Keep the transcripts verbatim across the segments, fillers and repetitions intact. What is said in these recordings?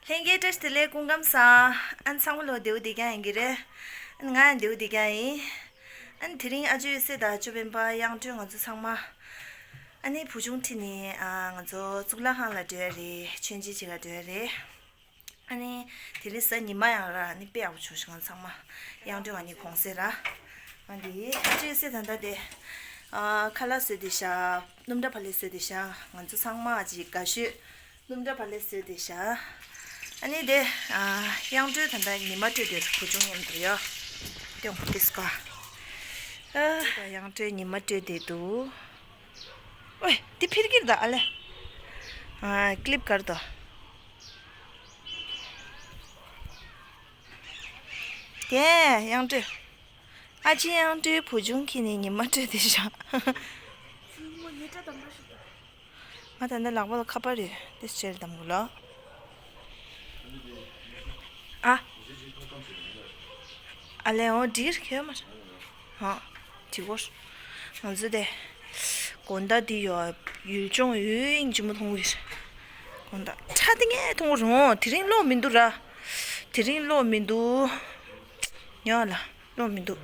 ལྷན་རྒྱས་བཀྲ་ཤིས་བདེ་ལེགས། སྐུ་ཁམས་བཟང་། ཨ་ནི་ཚང་མ་ལོ་བདེ་པོ་བདེ་རྐྱང་ཡིན་གྱི་རེད། ཨ་ནི་ང་ཡང་བདེ་པོ་བདེ་རྐྱང་ཡིན། ཨ་ནི་དེ་རིང་ཨ་ཇོའི་སྲས་དང་ཅོ་སྤེན་པ་དབྱངས་སྒྲོན་ང་ཚོ་ཚང་མ། ཨ་ནི་བུ་ཆུང་ཁྲིད་ནས་ཨ་ང་ཚོ་གཙུག་ལག་ཁང་ལ་འགྲོ་ཡ་རེད། མཆོད་མཇལ་བྱེད་ག་འགྲོ་ཡ་རེད། ཨ་ནི་དེ་རིང་གཟའ་ཉི་མ་ཡང་ར་ཨ་ནི་དཔེ་ཡག་པོ་བྱུང་ཤག་ང་ཚང་མ་དབྱངས་སྒྲོན་ང་གཉིས་གུང་སེང་ར། ཨ་འདི་ཨ་ཅེ་སེ་ད་ལྟ་དེ་ཨ་ཁ་ལག་བཟོས་ཏེ་བཞག་སྣུམ་འདྲ་བག་ལེབ་བཟོས་ཏེ་བཞག་ང་ཚོ་ཚང་མ་ཅིག་དགའ་ཤོས་སྣུམ་འདྲ་བག་ལེབ་བཟོས་ཏེ་བཞག་ཨ་ནི་དེ་ཨ་དབྱངས་སྒྲོན་ད་ལྟ་ཉི་མ་སྤྲོད་དེ་བུ་ཆུང་མཉམ་དུ་ཡོད། ཏེ་ཧོ་ཏིས་ཀ་ཨ་དབྱངས་སྒྲོན་ཉི་མ་སྤྲོད་དེ་འདུག་ཨོའི་འདི་ཕིར་གིར་ད་ཨ་ལེ། ཨ་ཀླིབ་གར་དོ། དེ་དབྱངས་སྒྲོན། ཨ་ཅེ་དབྱངས་སྒྲོན་བུ་ཆུང་ཁྱེར་ནས་ཉི་མ་སྤྲོད་དེ་བཞག་ང་ད་ནི་ལག་པ་ལ་ཁ་པར་རེད་དེ་ཕྱིར་བསྡམ་དགོས་ལ། ཨ། ཨ་ལེ་འོ་འདིར་ཁྱོད་མར། ཧ། དེ་གོ་ང་ཚོ་དེ། དགོང་དག་འདི་ཡོ་ཡུལ་ལྗོངས་ཡུལ་དབྱིངས་ཆེན་མོ་མཐོང་གི་རེད། དགོང་དག་ཁྲ་དེ་ངས་མཐོང་གི་རེད་འོ། དེ་རིང་གློག་མི་འདུག་ར། དེ་རིང་གློག་མི་འདུག་ཉོ་ལ་གློག་མི་འདུག་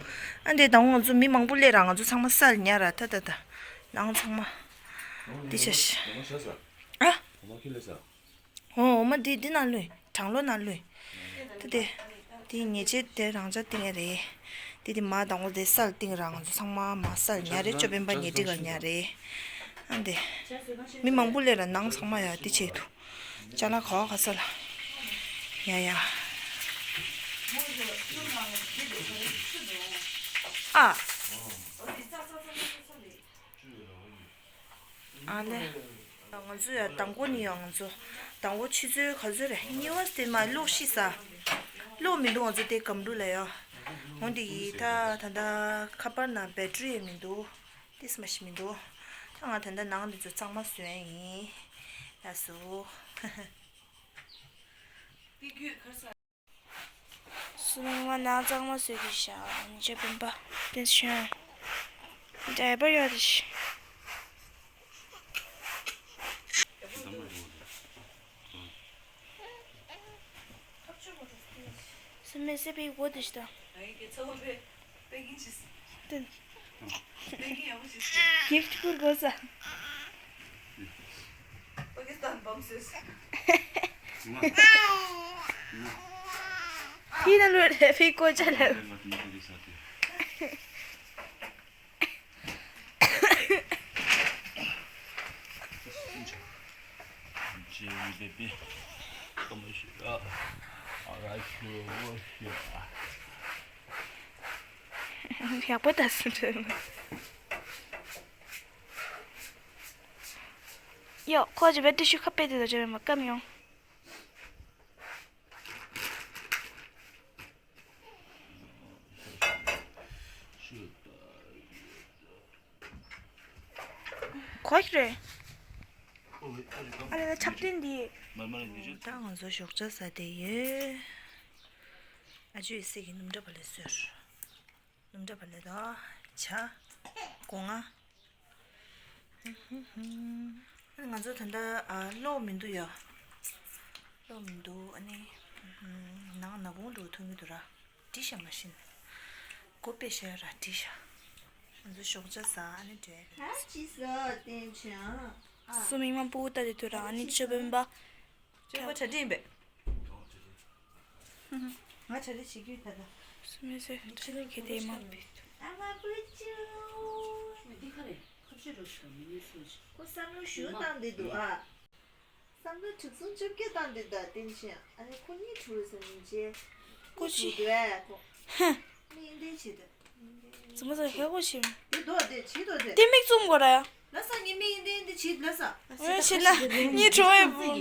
ཨ་འདི་དང་ང་ཚོ་མི་མང་པོ་སླེབས་ར་ང་ཚོ་ཚང་མ་སལ་ཉར་ར་ད་ད་ད། ནང་ཚང་མ། འདི་ཆ་ཤི། ཨ། འོ་འོ་མ་འདི་འདི་ནང་ལུས་གྲང་ལོ་ནང་ལུས། ད་དེ། དེ་ཉེས་ཆད་དེ་རང་ཅག་བཏིང་ཡ་རེད། དེ་དེ་མ་དང་པོ་དེ་སལ་བཏིང་རང་ང་ཚོ་ཚང་མ་མ་སལ་ཉ་རེད་ཅོ་སྤེན་པ་ཉེ་སྒྲིག་ག་ཉ་རེད། ཨ་འདི། མི་མང་པོ་སླེབས་ར་ནང་ཚང་མ་ཡ་དེ་ཆེད་དུ། ཅ་ལག་ག་བ་ག་ས་ལ། ཡ་ཡ། ཨ། ཨ་ལེ། ང་ཚོ་ཡང་དང་པོ་ནི་ཡང་ང་ཚོ་དང་པོ་ཆུ་ཚོད་ག་ཚོད་རེད་གཉིས་པ་དེ་མ་གློག་ཤི་ས། གློག་མི་འདུག་ང་ཚོ་དེ་སྒམ་རུ་ལ་ཡོད། འོན་ཏེ་ཡིས་ད་ད་ལྟ་ཁ་པར་ནང་བེ་ཊི་རི་ཡང་མི་འདུག་ཏིས་མ་ཤི་མི་འདུག་ད་ང་ད་ལྟ་ནང་འདི་ཚོ་གཙང་མ་བཟོས་ཡིན། ལགས་སོ། སུ་མིག་མ་ནང་གཙང་མ་བཟོས་ཀྱི་ཤག་ཉི་ཆ་བུམ་པ་ཏེན་ཤན་ཌའི་པར་ཡོད་དེ་ཤི། སུ་མེ་སེ་པི་གོ་དེ་ཤི་ད། ཏེན། གིཕ་ཊི་ཁུར་དགོས་ས། པ་ཀི་སི་ཐན་བམ་སོས། ཧི་ན་ལོ་རེ་ཕི་ཀོ་ཅ་ལ། ཡག་པོ་ད་སུ་འདྲ། ཡོ། ཁོ་ཅི་བེ་ཏི་ཤུ་ཁ་པེ་དེ་དོ་ཅེ་མ་ཀམ་ཡོང་། ཁོ་ཞིག་རེད། ཨ་ལེ་ལ་ཆབ་ཏིན་འདི། ད་ང་ཚོ་ཞོགས་ཇ་ཟ་བསྡད་ཡོད། ཨ་ཇོ་ཡི་སྲས་ཀྱི་སྣུམ་འདྲ་བ་ལས་བཟོས། སྣུམ་འདྲ་བ་ལས་དང་ཇ། སྒོ་ང་། ང་ཚོ་ད་ལྟ་ཨ་གློག་མི་འདུག་ཡ། གློག་མི་འདུག་ཨ་ནི། ནང་ན་གུང་འདུག་ཐོན་གྱི་འདུག་ར། འགྲིག་ཤག་མ་ཤེས་ན། སྒོ་ཕྱེ་ཤག་ར་འགྲིག་ཤག་ང་ཚོ་ཞོགས་ཇ་ཟ་ཨ་ནི་འགྲོ་ཡ་རེད། ཨ་ཅི་ཟ་བསྟན་ཆང་ཨ། སུ་མིག་མ་སྤུ་གུ་ལྟ་དེ་ཐོས་ར་ཨ་ནི་ཅོ་སྤེན་པ། ཅོ་པ་གྲ་སྒྲིག་ཡིན་པས། ང་གྲ་སྒྲིག་བྱེད་ཀྱི་ཡོད་ད་ལྟ། སུ་མི་ཟེར་གྲ་སྒྲིག་གི་དེ་མ་བི། ཨ་མ་བུ་ཅུ། འདི་ག་རེད། ཁ་ཆུ་རོ་ཤ་མི་ཉུང་སོ་ཅི། ཁོ་བསམ་བློ་ཞུ་བཏང་འདི་འདུག་ཨ། བསམ་བློ་དྲུག་སུམ་བཅོ་བརྒྱད་བཏང་འདི་འདྲ་བསྟན་ཤིང་ཨ་ནི་ཁོ་གཉིས་གྲུ་རེ་ཟེར་མིན་ཅེ། ཀུ་ཅི། འདུག་ཨེ་ཁོ། ཧ། མི་འདི་ཆེ་དེ། ཙི་མ་ཟ་ཧེ་གོ་ཆེ། འདི་དོ་དེ་ཆེ་དོ་དེ། དེ་མིག་བཙུམ་དགོས་ར་ཡ། ལ་ས་ཉི་མི་འདི་འདི་ཆེ་ལ་ས། ཨེ་ཤི་ན་གཉིས་གྲུ་ཨེ་བུ།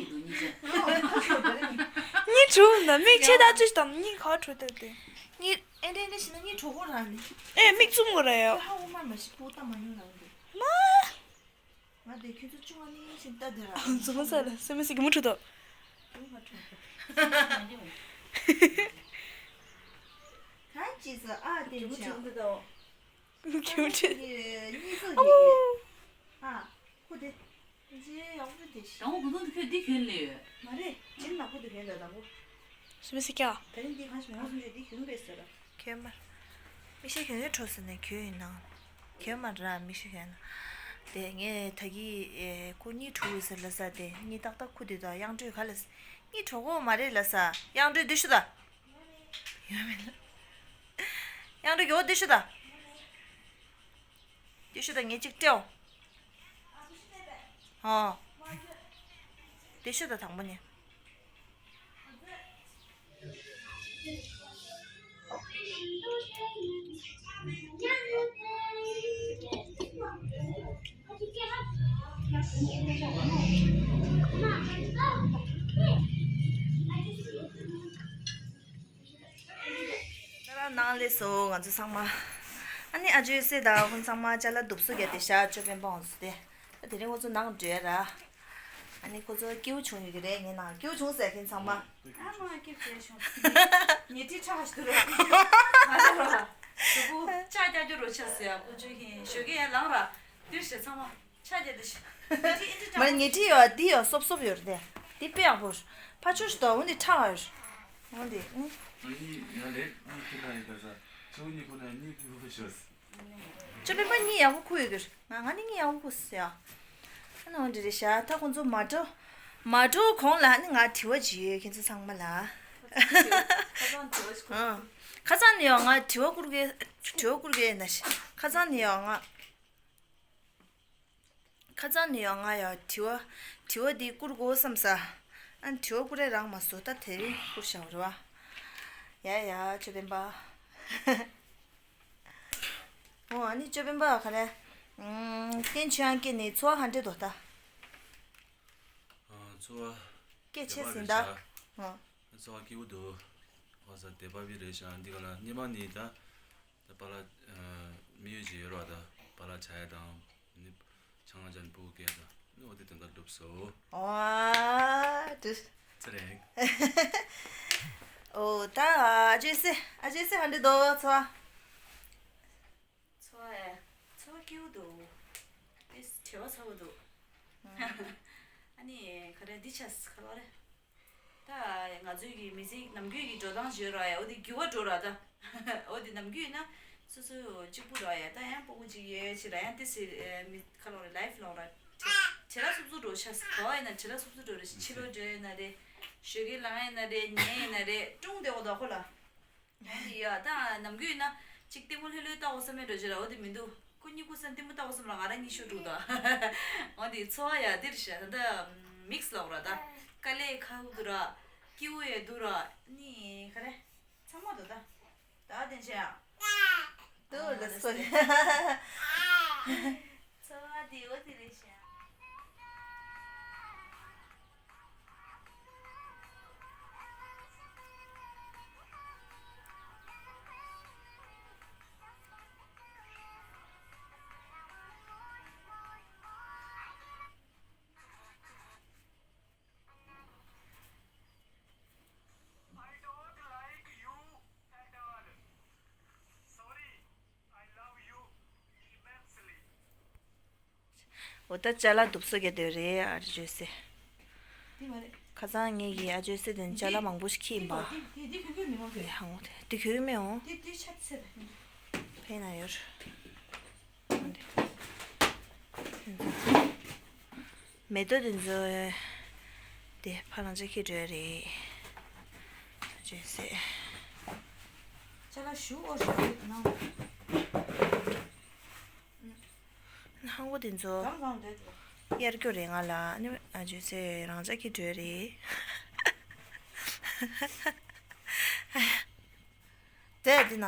གཉིས་གྲུ་ན་མིག་ཆེ་ད་ཅི་དང་གཉིས་ཁ་གྲུ་དེ་དེ། གཉིས་ཨེ་འདི་འདི་ཆེ་ན་གཉིས་གྲུ་གོ་ར་ནི། ཨེ་མིག་བཙུམ་དགོས་ར་ཡ། ཧ་འོ་མ་མ་ཤི་པོ་ཏ་མ་ཉུང་ར་འདི། མ། ང་དེ་ཁྱོད་ཚོ་ཅུང་ཨ་ནི་ཞིག་ལྟ་དེ་ར། འཛུམ་ས་ལ་སེ་མི་སེ་གི་མུ་ཁྲུ་དོ། ད་ཅི་ས་ཨ་དེ་ཆ། གི་མུ་ཁྲུ། ཨ་ཁུ་དེ། ཇེ་ཡག་པོ་དེ་ཤི། དང་པོ་གུ་དུང་དུ་ཁྱོད་འདི་གྱོན་ལེ་ཡོད། མ་རེད་ཇེ་ནག་པོ་དེ་རེད། ཡིན་ད་དང་པོ། སུ་མི་སི་ཀྱ། ད་རིང་འདི་གང་ཞིག་ང་སུམ་ཅུ་འདི་གྱོན་པས་ཟེར། གྱོན་མ། མིག་ཤེལ་གྱོན་གྱོན་འཕྲོ་ཟེར་ནས་གྱོན་ཡིན་ནང་། གྱོན་མ་ར་མིག་ཤེལ་གྱོན་ན། དེ་ངས་ད་གི་ཨེ་ཁོ་གཉིད་འཁྲུག་ཟེར་ལ་ས་དེ་གཉིད་ཏག་ཏག་ཁུ་དེ་དང་དབྱངས་སྒྲོས་ག་ལ་ས། གཉིད་འཁྲུག་གོ་མ་རེད་ལ་ས། དབྱངས་སྒྲོས་འདི་ཤུ་ད། ཡོད་མེད་ལ། དབྱངས་སྒྲོས་གྱོ་འདི་ཤུ་ད། འདི་ཤུ་ད་ངས་གཅིག་སྤྲད་འོ། ཨོ། འདི་ཤུ་ད་དང་པོ་ནས། ད་རང་ནང་སླེབས་སོང་ང་ཚོ་ཚང་མ། ཨ་ནི་ཨ་ཇོའི་སྲས་དང་ཁོང་ཚང་མ་ཅ་ལག་རྡུབ་སོ་རྒྱག་དེ་ཞག་བཅུ་པའི་འབངས་ཚོ་དེ། ད་དེ་རིང་ཁོ་ཚོ་ནང་འགྲོ་ཡ་ར། ཨ་ནི་ཁོ་ཚོ་སྐྱིད་པོ་བྱུང་ཡོད་ཀྱི་རེད། ངའི་ནང་སྐྱིད་པོ་བྱུང་ཟེར་མཁན་ཚང་མ། ཨ་མ་སྐྱིད་པོ་བྱས་བྱུང་། ཉལ་ཁྲི་ཁྲག་ཞིག་འདུག་ར། ང་ཚོ་ར། ཞོགས་པོ་ལྕགས་རྒྱག་རྒྱུ་རོ་ཆགས་ཟེར་ཡ་ཀུ་ཅོ་ཧིན་ཞོགས་ཀས་ཡར་ལངས་ར། འདིར་བྱས་ཚང་མ། ཆ་རྒྱ་དེ་ཤི། མ་ཉལ་ཁྲི་ཡོད་འདི་ཡོད་སོབ་སོབ་ཡོད་རེད། འདི་དཔེ་ཡག་པོ་རེད། ཕ་ཆུ་ཞིག་དོ་འོན་འདི་ཁྲག་ཡོད་རེད། འོན་འདི་ཨུ། ང་གཉིས་ཡང་ལས་གཉིས་ཁྱེད་རང་ཡིན་པ་ས་ཆུ་གཉིས་ཁོ་ན་གཉིས་ཁུ་ཤོས། ཅོ་པེ་པ་གཉིས་ཡག་པོ་ཁུ་ཡོད་གི་རེད། ང་ང་ནི་གཉིས་ཡག་པོ་ཁུ་སི་ཡ། ཨ་ནི་འོན་འདི་རེད་ཤག་ད་ཁོང་ཚོ་མ་འགྲོ། མ་འགྲོ་གོང་ལ་ཨ་ནི་ང་དྲི་བ་ཅིག་ཡོད་ཁྱེད་ཚོ་ཚང་མ་ལ། ཁ་སང་དྲི་བ་ཞིག་ཨ། ཁ་སང་ནི་ཡོད་ང་དྲི་བ་བསྐུར་གི། དྲི་བ་བསྐུར་གི་ཡིན་ན་ཤི། ཁ་སང་ནི་ཡོད་ང་། ཁ་སང་ནས་ཡང་ང་ཡང་དྲི་བ། དྲི་བ་འདི་བསྐུར་དགོས་བསམ་ས། ཨ་ནི་དྲི་བ་བསྐུར་རེ་རག་མ་སོང་། ད་དེ་རིང་བསྐུར་བཞག་རེད་བ། ཡ་ཡ་ཅོ་པེན་པ། འོ་ཨ་ནི་ཅོ་པེན་པ་ག་རེ། ཨུམ། བསྟན་ཆོས་དབྱངས་སྐྱེས་ནས་འཚོ་བ་ཧ་འདྲེ་དོ་ད། ཨ། འཚོ་བ། སྐད་ཆེ་ཟིན་ད། ཨ། འཚོ་བ་སྐྱིད་པོ་འདུག་ཧོ་ས་དེ་པ་བི་རེད་ཤག་འདི་ག་ལ་སྙེ་མ་ནི་ད། ད་པཱ་ལགས། ཨ། མི་ཡུལ་ཅིག་ཡོད་ར་ད། པཱ་ལགས་ཆ་ཡ་དང་། ནི། ཆང་ང་ཅན་པུ་ཀེ་ད། ནི་འོ་དེ་དོན་དག་འགྲུབ་སོ། ཨ། འགྲུབ། ཚེ་རིང་། ཨོ་ད་ཨ་ཅེ་སེ་ཨ་ཅེ་སེ་ཧ་འདྲེ་དོ་ཚོ། ཚོ་ཨེ། ཚོ་སྐྱིད་པོ་འདུག་དེ་བྲེལ་བ་ཚ་པོ་འདུག་ཨ་ནི་ག་རེ་འདི་ཆ་ཁ་ལོ་རེད། ད་ང་ཚོའི་གི་མི་ཚེ་ནམ་རྒྱུན་གྱི་འགྲོ་སྟངས་ཡོད་ར་ཡ། འོ་དེ་འགྱུར་བ་འགྲོ་ར་ད། འོ་དེ་ནམ་རྒྱུན་ཡིན་ན་སོ་སོ་གཅིག་པུ་ར་ཡ། ད་ཡང་སྤོ་བོ་གཅིག་ཡོད་ཕྱིར་ར་ཡང་དེ་སི་མི་ཁ་ལོ་རེ་ལའིཕ་ལོང་ར། བྲེལ་བ་སུབ་སུབ་འགྲོ་ཤ་ག་བ་ཡིན་ན་བྲེལ་བ་སུབ་སུབ་འགྲོ་རེ། ཕྱི་ལོགས་འགྲོ་ཡིན་ན་རེ། ཞོགས་ཀས་ལངས་ཡིན་ན་རེ། ཉལ་ཡིན་ན་རེ། ཀྲུང་དེ་འོ་ད་ཁོ་ལ། འོ་དེ་ཡ་ད་ནམ་རྒྱུན་ཡིན་ན་གཅིག་ལྟད་མོ་ལྷོད་ལྷོད་ལྟ་འོ་བསམ་མེད་འགྲོ་ཅི་ར། འོ་དེ་མི་འདུག་ཁོ་གཉིས་ཀུ་སེམས་ལྟད་མོ་ལྟ་བ་སོང་ར་ང་རང་གཉིད་ཤོར་འདུག་ད། འོ་དེ་འཚོ་བ་ཡ་འདིར་ཤ་ད་ད་མིག་སི་ལོག་ར་ད། དཀའ་ལས་ཁག་པོ་འདུག་ར། སྐྱིད་པོ་ཡ་འདུག་ར། ནི་ག་རེ། ཚང་མ་འདུག་ད། ད་དེ་ཤ་ཡ། འདུག་ལ་སོ་ཡ། འཚོ་བ་འདི་འོ་དེ་རེད་ཤ། I don't like you at all. Sorry, I love you immensely. འོ་ད་ཅ་ལག་རྡུབ་སོ་རྒྱག་དེ་རེད་ཨ་ཅོ་སེ། དེ་མ་རེད། ཁ་སང་ངེད་ཀྱིས་ཨ་ཅོ་སེ་དེ་ཅ་ལག་མང་པོ་ཞིག་ཁྱེར་ཡིན་པ། དེ་དེ་དེ་གོན་གོན་མི་མང་གོན། ཧང་དེ་གོན་མི་འོང་། དེ་དེ་ཆ་ཚེ་རེད། ཕན་ན་ཡོད། མེ་ཏོག་དེ་ཚོ་དེ་ཕ་ལང་ཅག་ཁྱེར་འགྲོ་ཡ་རེད། ཅེས་ཟེར། ཅ་ལག་ཞུ་ཨོ་ཞུ་ནང་། ཧང་གོ་དེ་ཚོ་གང་གང་རེད། དབྱར་སྐྱོ་རེད་ང་ལ་ནི་ཨ་ཅེས་ཟེར་རང་ཅག་ཁྱེར་འགྲོ་ཡ་རེད། དེ་དེ་ན།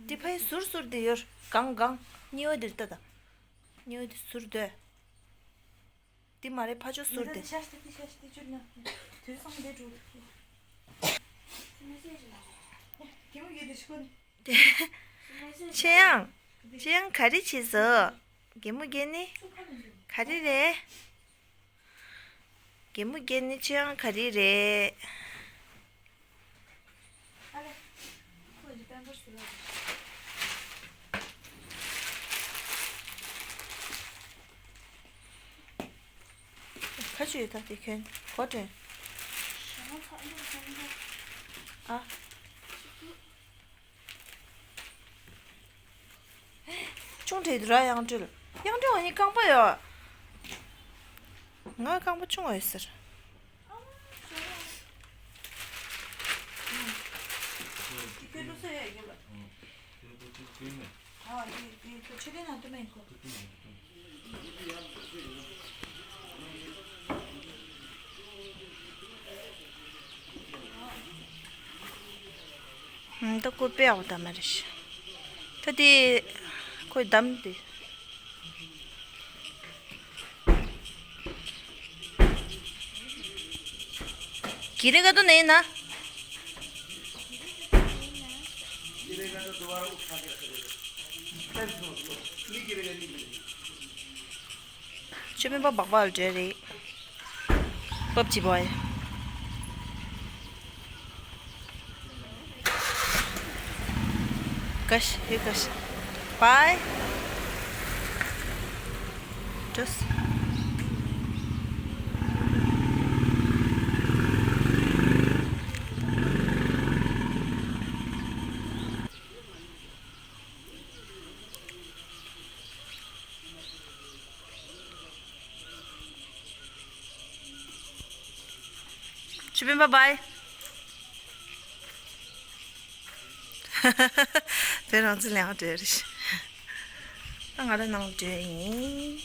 འདི་ཕའི་ཟུར་ཟུར་དེ་ཡོད། གང་གང་། གཉིས་པ་འདིར་ལྟ་དང་། གཉིས་པ་འདི་ཟུར་སྡོད། འདི་མ་རེད་ཕ་ཆོ་ཟུར་དེ། ཆེ་ཡང་། ཆེ་ཡང་ག་རེ་བྱེད་ཟོ། གད་མོ་བགད་ནི། ག་རེ་རེད། གད་མོ་བགད་ནི་ཆོས་དབྱངས་ག་རེ་རེད། ཅི་ཡོད་ད་དེ་ཁྱོད་གོ་དྲན། ཨ། ཆུང་དྲགས་འདུག་ར། གཡང་སྒྲོལ། གཡང་སྒྲོལ་ང་གཉིས་རྐང་པ་ཡོད། ང་རྐང་པ་ཆུང་བ་ཡོད་ཟེར། ད་ཁོ་དཔེ་ཡག་པོ་ད་མ་རེད་ཤག་ད་དེ་ཁོས་བདམས་ཏེ། गिरेगा तो नहीं ना? ཆོས་སྨན་པ་སྦག་སྦག་ལ་འབྲེལ་རེད། Bye bye. Tschüss. ཆོས་སྨན་པ་bye. དེ་རང་ཚོ་ལེན་འགྲོ་རེད། ད་ང་རང་ནང་འགྲོ་ཡིན།